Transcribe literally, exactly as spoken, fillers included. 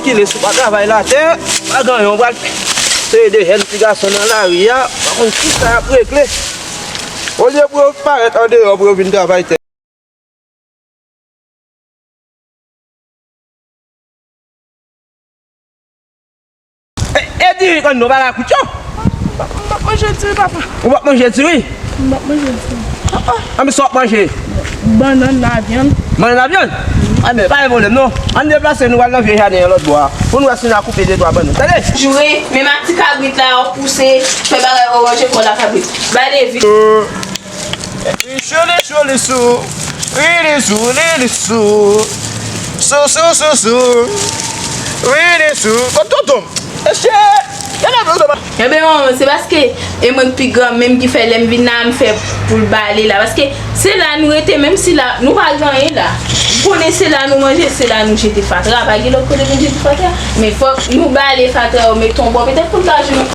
Kile si w pa travay latè, pa gen anyen, w pral sere de jèn ti gason nan lari a, pa konn kisa y ap regle. Olye pou yo parèt andeyò pou yo vin travay tè. E, e diri konn nou pa ka kwit yo. M p ap, m p ap manje diri, papa. Ou p ap manje diri? M p ap manje diri. Anben sa w ap manje? Bannann, lavyann. Bannann, lavyann? Anben, pa gen pwoblèm non. Ann deplase, nou pral nan vye jaden an lòt bò a. Pou n wè si n a koupe de twa bannann. Tande? Joure, menm ak ti kabrit la, w ap pouse, fè bagay w ranje kò w la kabrit. Ba ale vit. Li cho, li cho, li sou. Wi, li sou, li, li sou. Sou, sou, sou, sou. Wi, li sou. Kot tonton m? Mesye, gade tonton m. Ebyen, manman, se paske e mwen k pi gran, menm ki fè lè m vin la, m fè pou l ba ale la. Paske se la nou rete, menm si la, nou pa gen anyen la. Ou konnen se la nou manje, se la nou jete fatra. Pa gen lòt kote pou n jete fatra. Men fòk nou ba ale fatra yo, mete yon bò. Petèt pou n ka jwenn yon